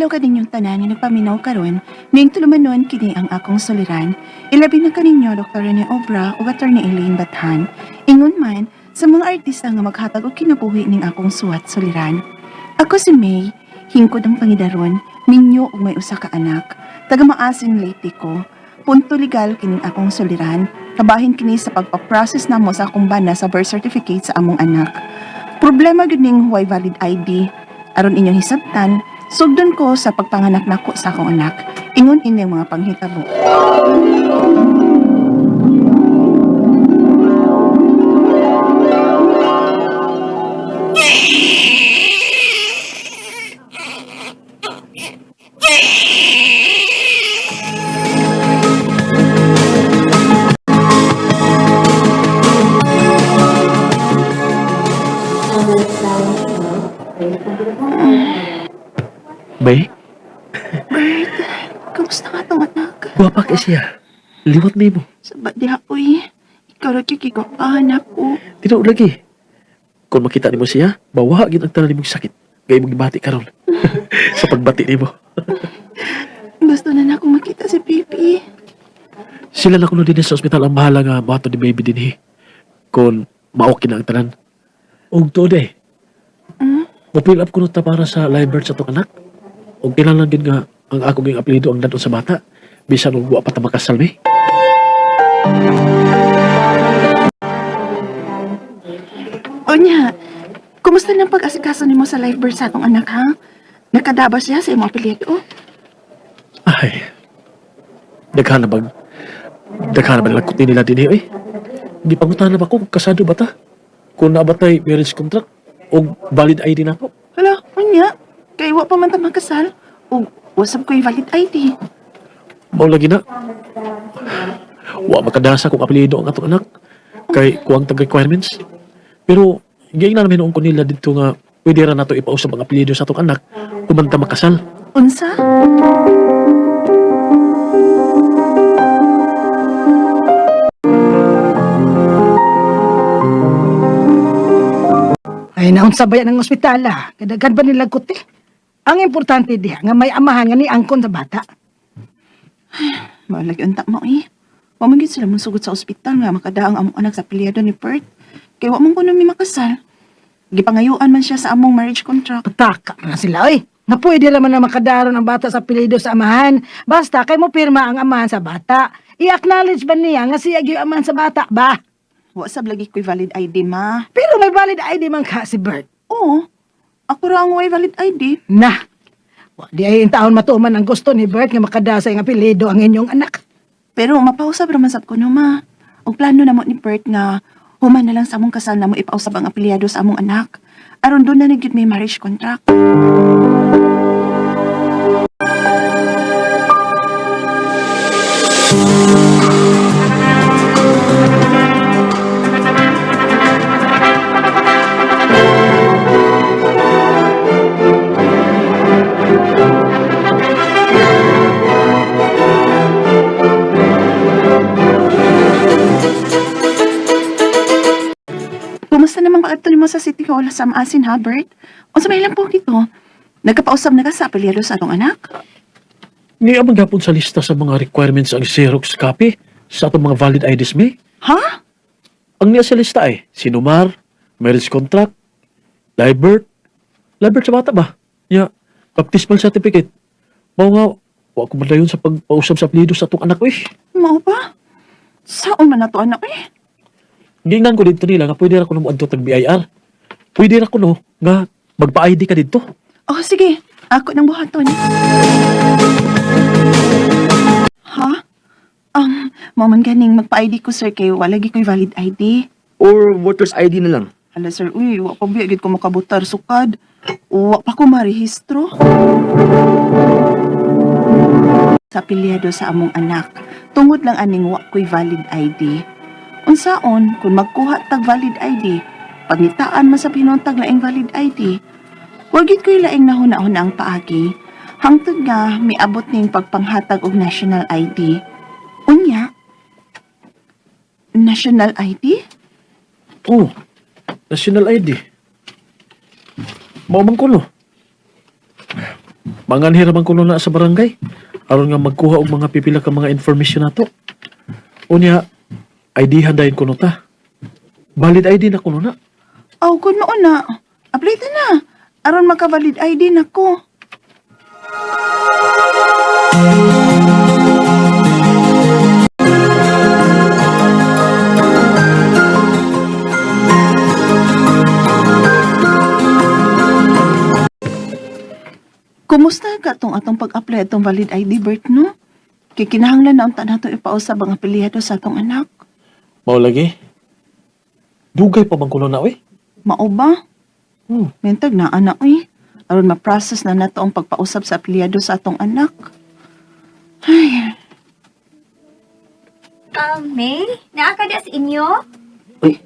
adlaw kaninyong tanan nga nagpaminaw karon, ning tulumanon kini ang akong suliran. Ilabi na kaninyo Dr. Rene Obra ug Attorney Elaine Bathan. Ingon man sa mga artista nga maghatag og kinabuhi ning akong suwat suliran. Ako si May, hingkod ang pangidaron, minyo ug may usa ka anak. Taga Maasin Leyte ko. Punto legal kining akong suliran. Kabahin kini sa pagpa-process namo sa akong bana sa birth certificate sa among anak. Problema gyud ning huway valid ID. Aron inyong hisabtan, sugdon ko sa pagpanganak nako sa akong anak. Ingon ini ang mga panghitabo. May, Bert, kamusta nga tong anak? guwapa ka siya. Liwat nimo. Sa ba diha uy? Ikaw ra gyud gigwapahan ako. Tinuod lagi. Kung makita nimo siya, bawa gid ang tanan nimong sakit. Gay imong gibati karon. Sa pagbati nimo. Gusto na na akong makita si baby. Sila na kuno dinhi sa ospital ang bahala nga moadto ni baby dinhi. Kung maoki na ang tanan. Og tuod eh. Mm? Mo-fill up kuno ta para sa live birth sa atong anak. Og kinahanglan gid nga ang akong ging apelyido ang dadon sa bata. Bisan og wa pa ta makasal mi. Onya, kumusta na ang pag-asikaso nimo sa live birth sa atong anak ha? Nakadaba siya sa imong apelyido? Ay. Daghan na bag. Daghan na ba nalagkot ni nila dinhi eh? Gipangutahan na ba ko kung kasado ba ta? Kung naa ba tay marriage contract o valid ID na po? Hala, unya, kay wa pa man ta makasal. Ug wasab ko'y valid ID. Mao lagi na. Wa makadasa kung apelyido ang atong anak kay kuwang tag requirements. Pero giingnan namin noon ko nila dito nga pwede ra nato ipausab ang apelyido sa atong anak kung man ta makasal. Unsa? Ay, naunsa ba yan ang ospital ah? Kadaghan ba nila kuti? Ang importante diha nga may amahan nga ni angkon sa bata. Mao lagi unta mo eh. Wa man gyud sila mosugot sa ospital nga makadaang among anak sa apelyido ni Bert. Kay wa man kuno mi makasal. Gipangayuan man siya sa among marriage contract. Pataka man na sila, oy. Nga pwede naman na makadaron ang bata sa apelyido sa amahan. Basta kay mo pirma ang amahan sa bata. I-acknowledge ba niya nga siya gyud amahan sa bata ba? Wa sab lagi ko'y valid ID ma. Pero may valid ID man ka si Bert. Oo. Ako ra ang way valid ID. Na. Wa di ay taon matuman ang gusto ni Bert nga makadasa ang apelyido ang inyong anak. Pero mapausab ra man sab ko no ma. Og plano namo ni Bert nga human na lang sa among kasal namo ipausab ang apelyido sa among anak. Aron doon na na gyud may marriage contract. Kumusta naman pag-adto nimo sa City Hall sa Maasin ha, Bert? Unsa may ilang po dito? Nagkapausab na ka sa apelyido sa atong anak? Ni amang gapon sa lista sa mga requirements ang Xerox copy sa atong mga valid IDs mi. Ha? Ang niya sa lista ay sinumar, marriage contract, live birth, live birth sa bata ba? Ya, baptismal certificate. Mao nga, wa ko madayon sa pagpausab sa apelyido sa atong anak ko eh. Mao ba? Saon man nato anak eh? Giingnan ko dito nila nga pwede ra ko no moadto tag BIR. Pwede ra ko no nga magpa-ID ka dito. Oh, sige. Ako nang buhaton. Ha? Mao man ganing magpa-ID ko sir kay wala gi ko'y valid ID. Or voter's ID na lang. Hala sir, uy, wa pa biya gid ko makabutar sukad. Wa pa ko marehistro. Sa pilyado sa among anak, tungod lang aning wa ko'y valid ID. Unsaon kung magkuha tag valid ID, pangitaan man sa pinuntag laing valid ID. Wa gid ko'y laing nahuna-huna ang paagi. Hangtod nga miabot ning pagpanghatag og national ID. Unya, national ID? Oh, national ID. Mao man ko no. Manganhi ra man kuno na sa barangay aron nga magkuha og mga pipila ka mga information nato. Unya, ID dayon kuno ta. Valid ID na kuno na. Aw, kun mao na. Apply ta na. Aron maka-valid ID na ko. Kumusta ka tong atong pag-apply atong valid ID birth no? Kay kinahanglan na unta nato ipausab ang apelyido sa atong anak. Mao lagi. Dugay pa man kuno na oy. Mao ba? Mentag na anak eh. Aron ma-process na nato ang pagpausab sa apelyido sa atong anak. Ay, May, naa ka sa inyo? uy,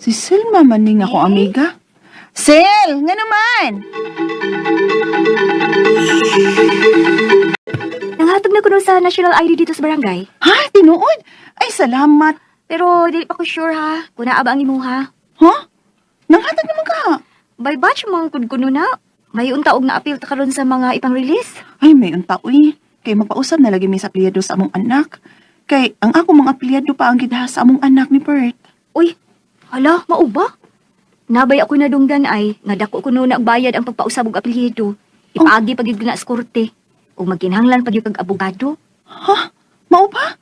si Selma maning ako amiga. Sel, nga naman! Nanghatag na kuno sa national ID dito sa barangay. Ha, tinuod? Ay, salamat. Pero dili pa ko sure ha, kung naa ba ang imuha. Ha? Nanghatag naman ka. By batch man kud kuno na. May unta og na-appeal ta karon sa mga ipang release. Ay, may unta, uy. Kay magpausab na lagi mi sa apelyido sa among anak. Kay ang ako mga apelyido pa ang gidaha sa among anak ni Bert. Uy, hala, mao ba? Nabay ako nadunggan ay nga dako kuno na ang bayad ang pagpausab og apelyido. Ipaagi pag gyud na sa korte. Ug magkinahanglan pag gyud kag abogado. Ha? Mao ba?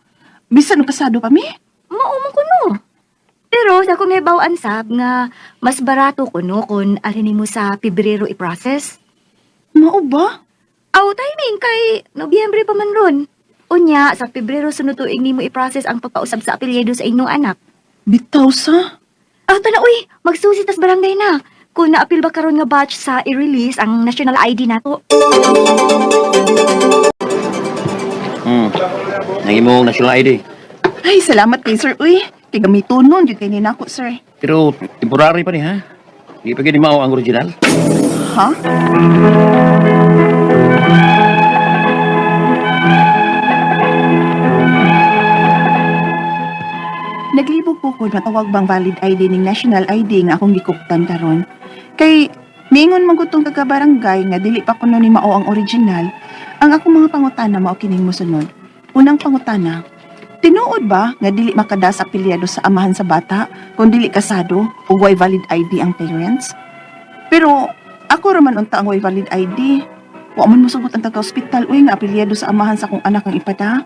Bisan og kasado pa mi? Mao man kuno. Pero sa akong nahibaw-an sab nga mas barato kuno kung ari nimo sa Pebrero i-process. Mao ba? Aw, timing kay Nobyembre pa man ron. Unya, sa Pebrero sunod tuig nimo i-process ang pagpausab sa apelyido sa inyong anak. Bitaw sa? Aw, tana uy, magsusi tas barangay na. Kung naapil ba karon nga batch sa i-release ang national ID nato. Ang imong national ID. Ay, salamat kay sir, uy. Kay gamitonon, yun kay ninako, sir. Pero temporary pa ni ha. Di pa gini mao ang original. Ha? Naglibog po ko matawag bang valid ID ning national ID nga akong gikuptan karon. Kay miingon man gud tong taga barangay nga dili pa kuno ni mao ang original. Ang akong mga pangutana mao kining mosunod. Unang pangutana, tinuod ba nga dili makada sa apelyado sa amahan sa bata kung dili kasado o way valid ID ang parents? Pero ako ra man unta ang way valid ID. Wa man mosugot ang taga-ospital uy nga apelyado sa amahan sa akong anak ang ipada.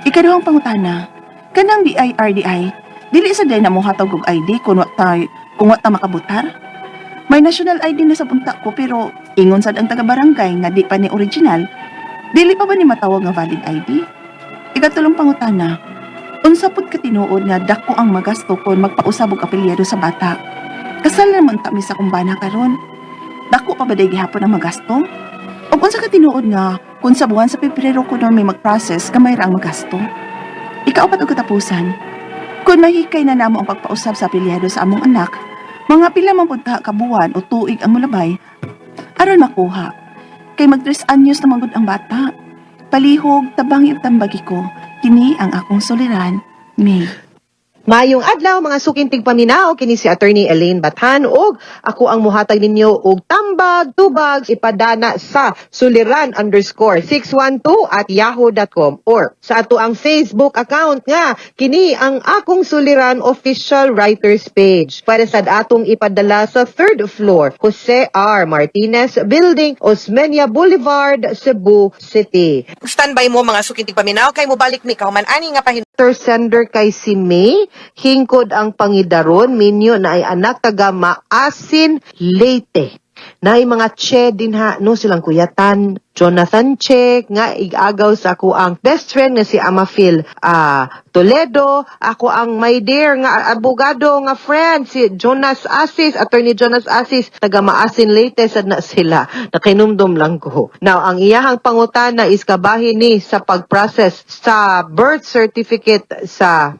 Ikaduhang pangutana, kanang DIRDI, dili sa day na mohatag og ID kung wa ta makabutar. May national ID na sa punta ko pero ingon sad ang taga-barangay nga di pa ni original. Dili pa ba ni matawag nga valid ID? Ikatulong pangutana, unsa pud ka tinuod nga dako ang magasto kon magpausab og apelyado sa bata? Kasal naman ta mi sa kumbana karon. Dako pa ba day gihapon ang magasto? Ug unsa ka tinuod nga kung sa buwan sa Pebrero kuno may mag-process gamay ra ang magasto? Ikaapat og katapusan, kung mahikay na namo ang pagpausab sa apelyado sa among anak, mga pila man pud ka buwan o tuig ang mulabay aron makuha. Kay mag 3 anyos na man gud ang bata. Palihog, tabangi ug tambagi ko. Kini ang akong suliran, May. Maayong adlaw mga suking tigpaminaw, kini si Attorney Elaine Bathan ug ako ang muhatag ninyo og tambag tubag ipadana sa suliran_612@yahoo.com or sa ato ang Facebook account nga kini ang akong Suliran official writers page. Para sad atong ipadala sa third floor, Jose R. Martinez Building, Osmeña Boulevard, Cebu City. Standby mo mga suking tigpaminaw kay mobalik mi kahuman ani nga pahin Letter sender kay si May, hingkod ang pangidaron, minyo na ay anak taga Maasin, Leyte. Na ay mga che din ha, no, silang kuyatan, Jonathan Che, nga igagaw sa ako ang best friend nga si Amafil Toledo, ako ang my dear nga abogado nga friend si Jonas Asis, Attorney Jonas Asis, taga Maasin Leyte sad na sila. Nakinumdum lang ko. Now, ang iyahang pangutana is kabahin ni sa pag-process sa birth certificate sa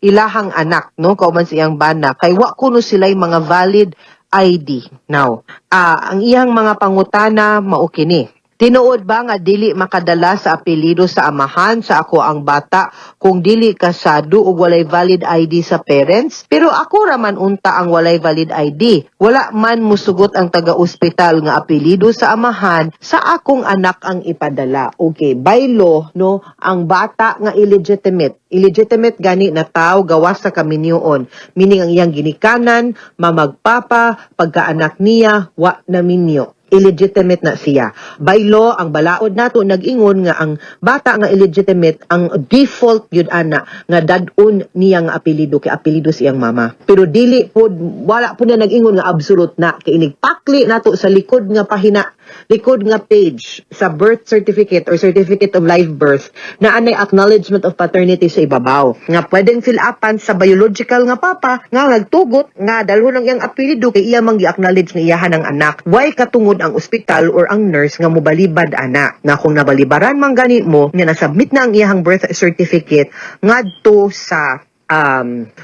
ilahang anak, no, kauban sa iyang bana kay wa kuno sila'y mga valid ID. Now, ang iyang mga pangutana mao kini. Tinuod ba nga dili makadala sa apelyido sa amahan sa ako ang bata kung dili kasado ug walay valid ID sa parents? Pero ako ra man unta ang walay valid ID. Wala man musugot ang taga-ospital nga apelyido sa amahan sa akong anak ang ipadala. Okay, by law, no, ang bata nga illegitimate, illegitimate gani na tao gawas sa kaminyoon, meaning ang iyang ginikanan, mamagpapa, pagkaanak niya, wa na minyo, illegitimate na siya. By law, ang balaod nato nag-ingon nga ang bata nga illegitimate, ang default yun ana nga dad-on niya nga apelyido kay apelyido sa iyang mama. Pero dili po, wala po na nag-ingon nga absolute na kay inig pakli nato sa likod nga pahina, likod nga page sa birth certificate or certificate of live birth na anay acknowledgement of paternity sa ibabaw nga pwedeng fill upan sa biological nga papa nga nagtugot nga dalhon ang iyang apelyido kay iya mang gi-acknowledge nga iyahan ang anak. Way katungod ang ospital or ang nurse nga mobalibad ana na kung nabalibaran man gani mo nga nasubmit na ang iyahang birth certificate ngadto sa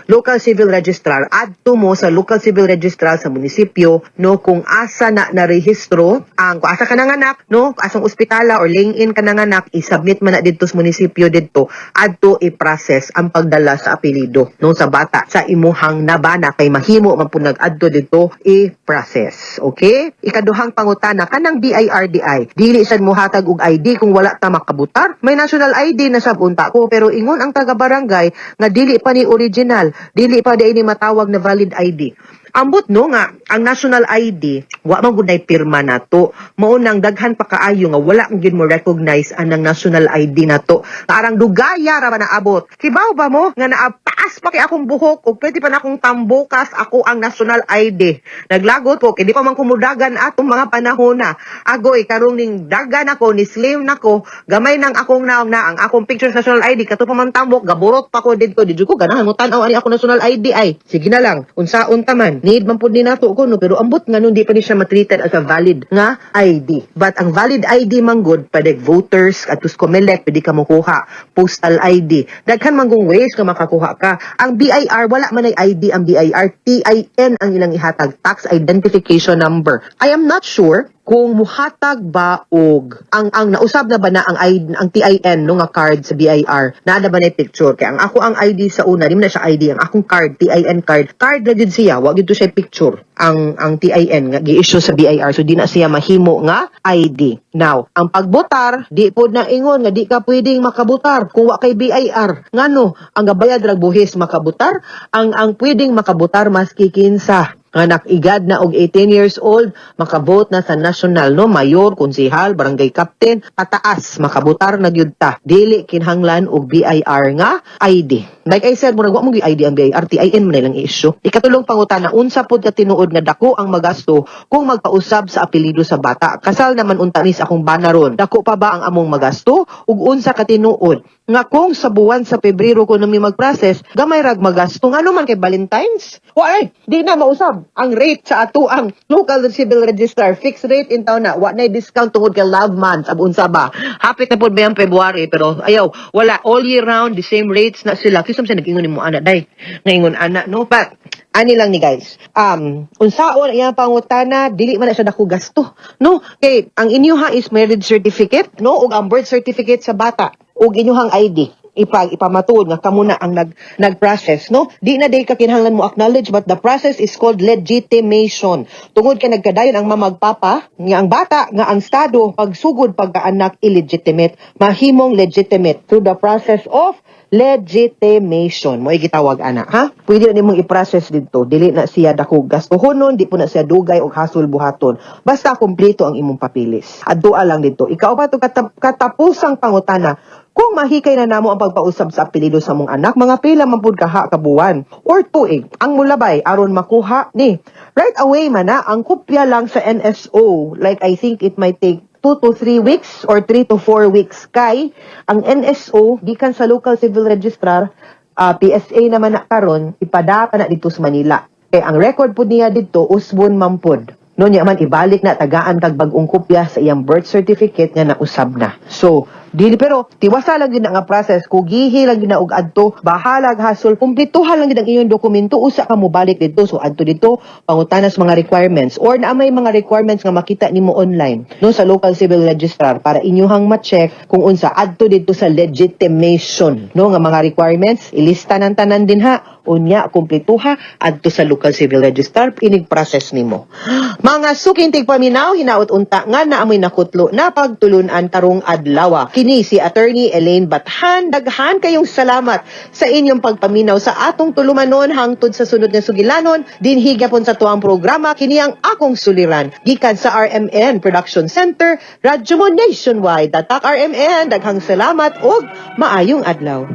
local civil registrar, adto mo sa local civil registrar sa munisipyo, no, kung asa na narehistro ang kung asa ka nanganak, no, asang ospitala or laying in ka nanganak, i-submit man na didto sa munisipyo didto, adto i-process ang pagdala sa apelyido, no, sa bata sa imuhang nabana kay mahimo man pud nag-adto didto i-process. Okay, ikaduhang pangutana, kanang BIR diay, dili sad mohatag og ID kung wala ta makabutar? May national ID na sab unta ko, pero ingon ang taga barangay nga dili pa ni original, dili pa diay ni matawag na valid ID. Ambot, no, nga ang national ID wa man gud nay pirma nato. Mao nang daghan pa kaayo nga wala gyud mo recognize anang national ID nato. Parang dugaya ra ba naabot. Kibaw ba mo nga naataas pa kay akong buhok ug pwede pa na akong tambukas ako ang national ID? Naglagot ko kay di pa man kumudagan atong mga panahon na. Agoy, karong ning dagan ako, ni slim nako, gamay nang akong naong na ang akong picture sa national ID kato pa man tambok, gaburot pa ko didto. Di jud ko ganahan mo tan-aw ani ako national ID ay. Sige na lang, unsaon ta man. Need man pud ni nato ko, no, pero ambot nga nun di pa ni siya matreated as a valid nga ID. But ang valid ID man gud, pwede voters at Comelec, pwede ka mokuha, postal ID. Daghan man kung ways nga makakuha ka. Ang BIR, wala man ay ID ang BIR, TIN ang ilang ihatag, tax identification number. I am not sure kung muhatag ba og ang nausab na ba na ang ID, ang TIN, no, nga card sa BIR, naa na ba na picture? Kay ang ako ang ID sa una, di man na siya ID, ang akong card, TIN card, card na jud siya, wa gyud to siya picture ang TIN nga gi-issue sa BIR, so di na siya mahimo nga ID. Now, ang pagbotar, di pod na ingon nga di ka pwedeng makabotar kung wa kay BIR. Ngano? Ang gabayad rag buhis makabotar? Ang pwedeng makabotar maski kinsa nga nakigad na og 18 years old, makavote na sa national, no, mayor, konsehal, barangay captain pataas, makabotar na gyud ta, dili kinahanglan og BIR nga ID. Like I said, murag wa mo gyud ID ang BIR, TIN man lang i-issue. Ikatulong pangutana, unsa pod ka tinuod nga dako ang magasto kung magpausab sa apelyido sa bata? Kasal naman unta ni sa akong bana ron, dako pa ba ang among magasto? Ug unsa ka tinuod nga kung sa buwan sa Pebrero ko nami mag-process, gamay rag magasto? Ngano man kay Valentine's? Wa ay, di na mausab ang rate sa ato ang local civil registrar, fixed rate in town na, wa na discount tungod kay love month ab unsa ba. Hapit na pud ba yung February, pero ayaw, wala, all year round the same rates na sila. Kasi sa nag-ingon nimo ana day, ngaingon ana, no? But ani lang ni guys, unsaon iyang pangutana, dili man na siya dako gasto, no, kay ang inyuha is marriage certificate, no, ug ang birth certificate sa bata ug inyuhang ID ipamatuod nga kamo na ang nag-process, no? Di na day ka kinahanglan mo acknowledge, but the process is called legitimation tungod kay nagkadayon ang mamagpapa nga ang bata nga ang estado pagsugod pagkaanak illegitimate, mahimong legitimate through the process of legitimation mo gitawag ana, ha? Pwede na nimong i-process didto, dili na siya dako gastuhonon, di po na siya dugay og hasol buhaton basta kumpleto ang imong papilis. Adtoa lang didto. Ikaw pa to katapusang pangutana, kung mahikay na namo ang pagpausab sa apelyido sa mong anak, mga pila man pud kaha ka buwan or tuig ang mulabay aron makuha ni? Right away man na, ang kopya lang sa NSO, like I think it might take 2 to 3 weeks or 3 to 4 weeks kay ang NSO gikan sa local civil registrar, PSA naman na karon, ipadapa na dito sa Manila. Kay ang record pud niya didto usbon man pud. No, niya man ibalik na, tagaan kag bag-ong kopya sa iyang birth certificate nga nausab na. So, Dili pero tiwasa lang gyud na nga process, kugihi lang gyud na og adto, bahalag hasol, kumpletuhan lang gyud ang inyong dokumento usa ka mobalik didto. So adto didto, pangutana sa mga requirements or naa may mga requirements nga makita nimo online, no, sa local civil registrar para inyuhang ma-check kung unsa adto didto sa legitimation, no, nga mga requirements ilista ng tanan dinha, unya kumpletuha adto sa local civil registrar inig process nimo. Mga suking tigpaminaw, hinaot unta nga naamoy nakutlo na pagtulunan karong adlaw. Kini si Attorney Elaine Bathan. Daghan kayong salamat sa inyong pagpaminaw sa atong tulumanon hangtod sa sunod nga sugilanon dinhi gyapon sa tuang programa, kini ang Akong Suliran, gikan sa RMN Production Center, Radyo Mo Nationwide. Tatak RMN, daghang salamat ug maayong adlaw.